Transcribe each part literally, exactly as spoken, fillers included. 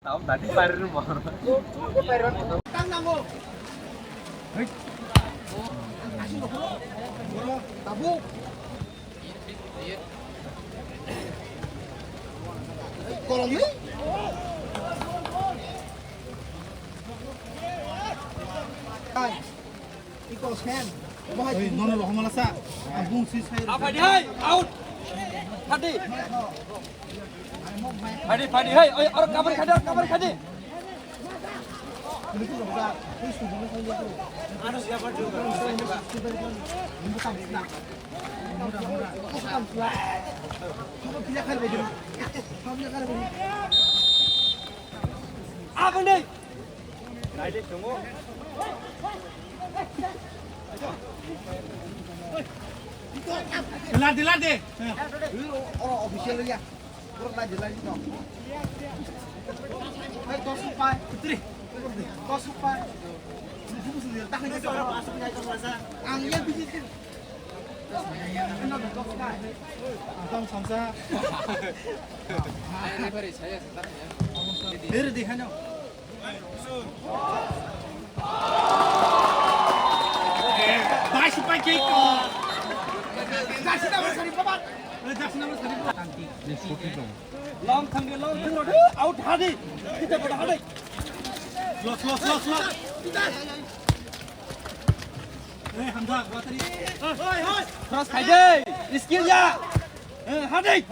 Tau tadi parir mo. Tang nango. Hei. Tabuk. Kolom ni? Hai. Iko sen. Bahai. Oi, nono rohom ala sa. Abung si sai. Apa dia? Hai, out. Tadi. Phadi, phadi, hai, oi, aro kabari khadi, aro kabari khadi. Aboni. Lade, lade. Oro official ya. Bro, lagi, lagi, no. Hai, dos rupai. Putri. Dos rupai. Ang yang biji. Ang samsa. Hai, hai, bari, saya sebentar ya. Beri di hano. Baisi pai kick. Jasi na sari papat. Jasi na sari papat. Long thang di, long thang di. Out hadi. Kita pada hadi. Slow, slow, slow, slow. Eh, Hamza, wateri. Cross khai de. Skill ya. Eh, hadi.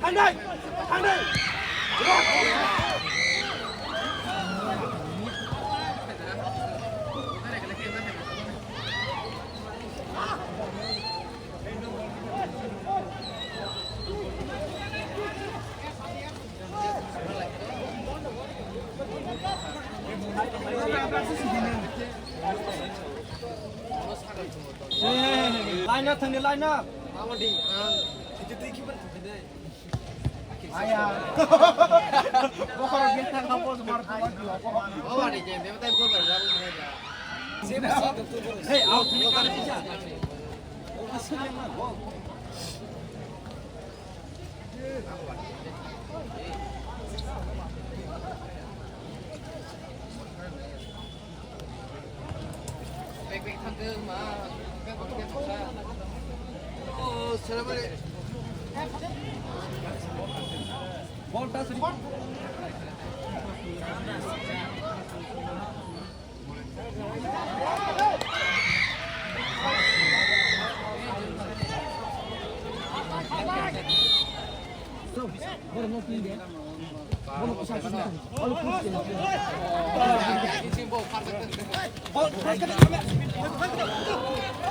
Andai! Andai! Line up thangdi, line up. Aya. Bokhorok gate thang kha, boss mar tu mar tu. Hey, out thangdi, kare pisa.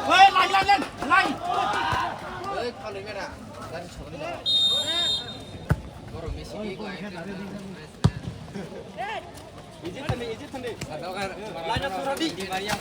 Hey, line, line, line, line. Oi, khalwi mera. Gari chhorwi da. Borok Messi ni. Easy thandi, easy thandi. Line up sura di. Line up.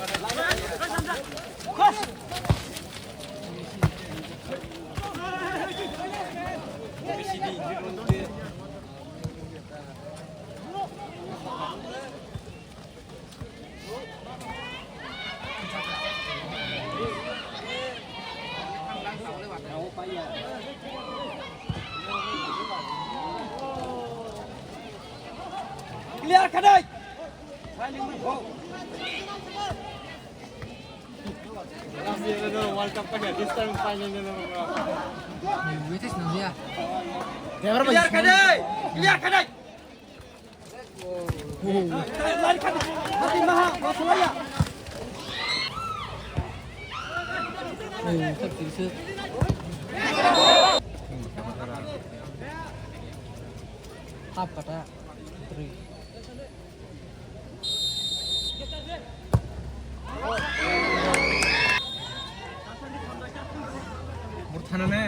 Clear kha dai. Last year no World Cup kha, this time final no. Clear kha dai. Clear kha dai. Hap kata. Burthana ne.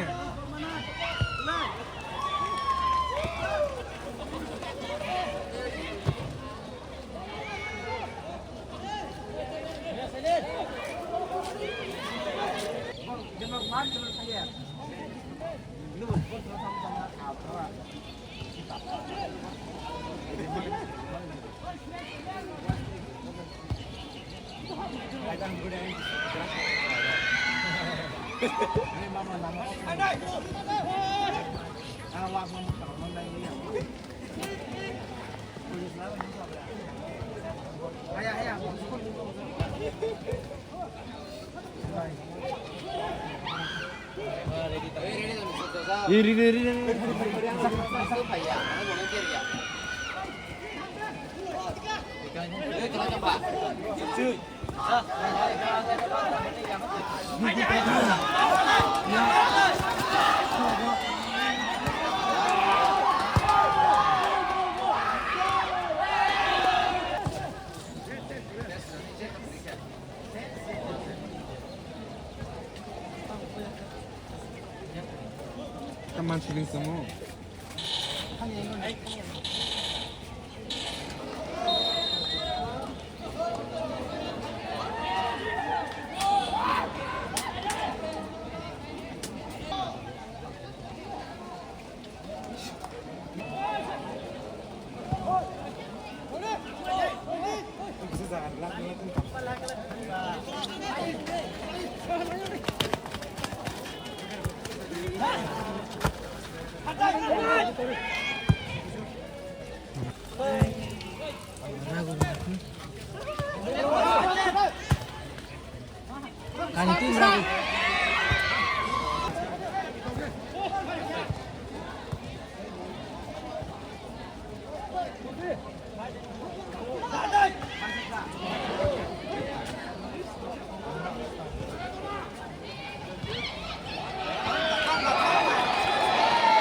Taman siling tongo.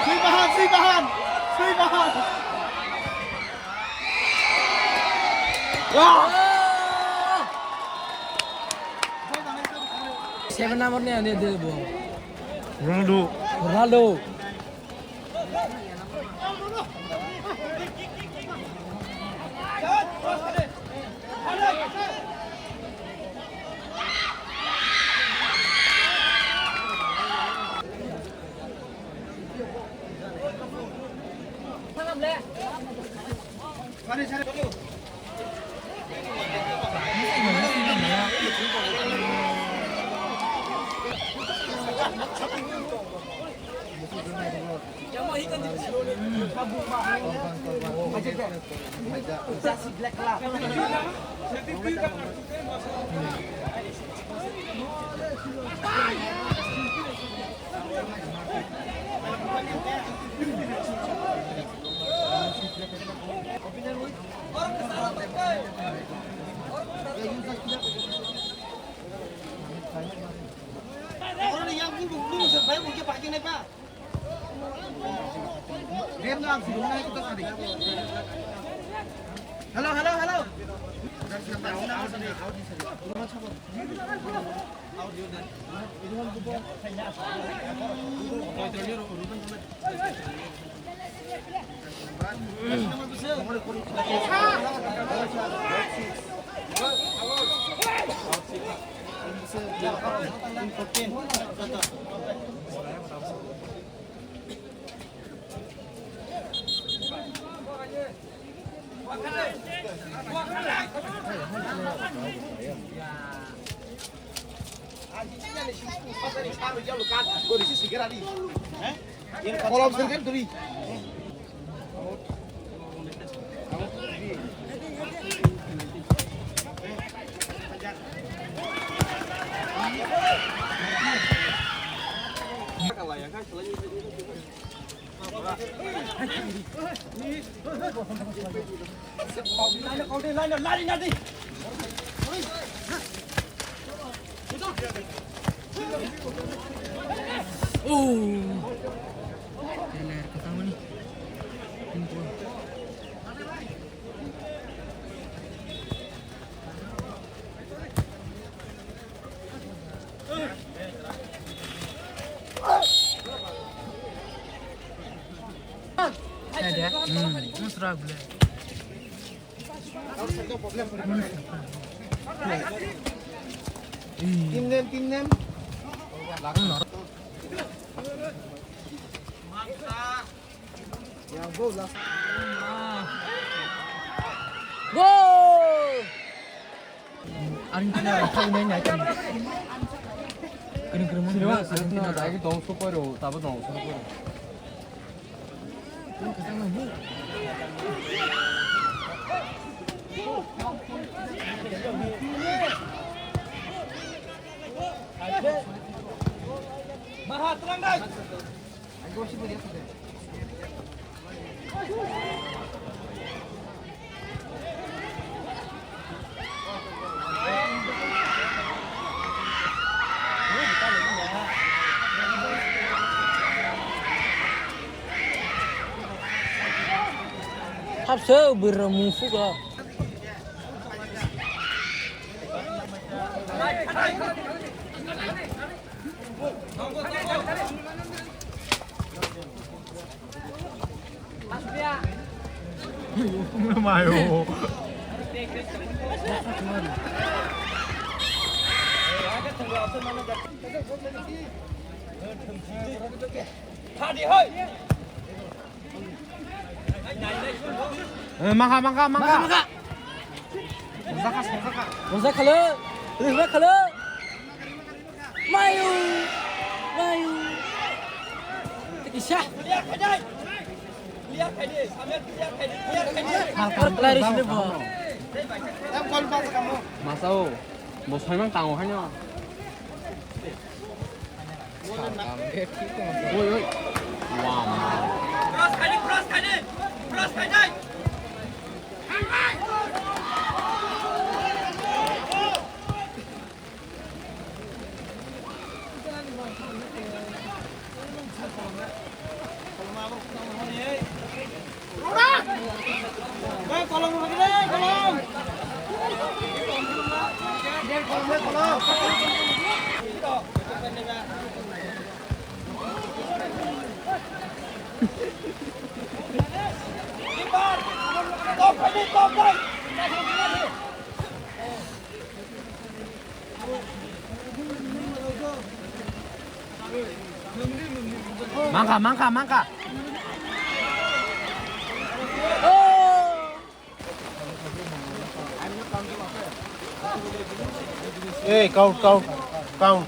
Sui bahan, sui bahan, sui bahan. Seven number ni ani de bo. Ronaldo. Ronaldo. Hello, hello, hello. Kolom sirkan duri. Team name, team name. Goal! Argentina rok thangwi nai nai. Kwrwng kwrwng wngkha Argentina rok. Dai dong soparo, tabo dong soparo. Hapsa bwrwi rok mung sugo. Mayo. Eh, mangkha, mangkha, mangkha. Mangkha, mangkha. Mangkha, mangkha. Mangkha khalo. Rihma khalo. Mayu. Mayu. Tikisa. Mangkha. Masao. Bo soimang tango haino. Oi, oi. Wam. Mangkha, mangkha, mangkha. Hey, count, count, count.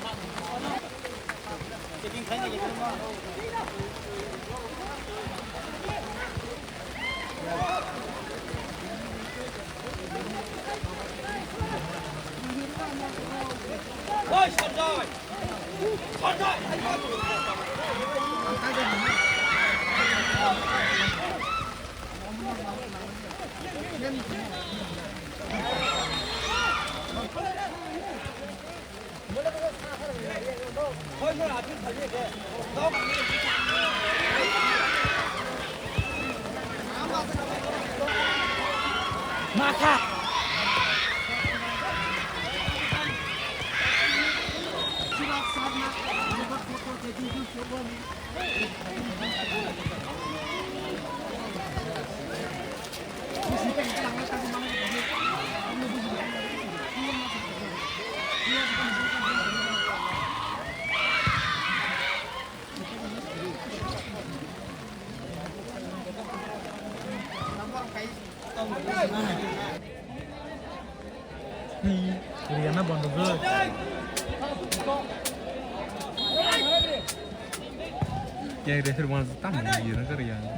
Riana bondo bro. Yang refer wan tam ni yun ka riana.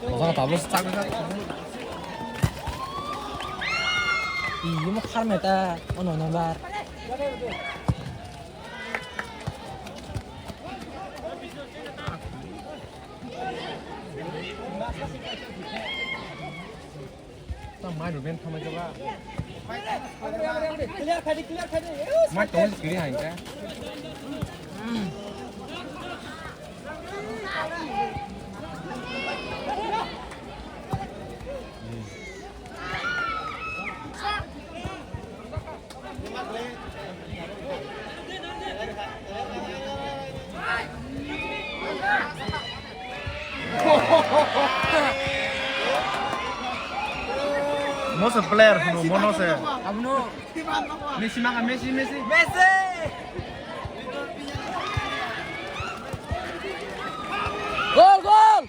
Ojang tablo sak sak. Ih, mo khar meta, ono number. Tam mai rok ben thamai jaba. Clear khai di, clear khai di. Mai tong kiri hai ka. Most player no mono se. Abono Messi maka, Messi, Messi. Messi! Gol, gol!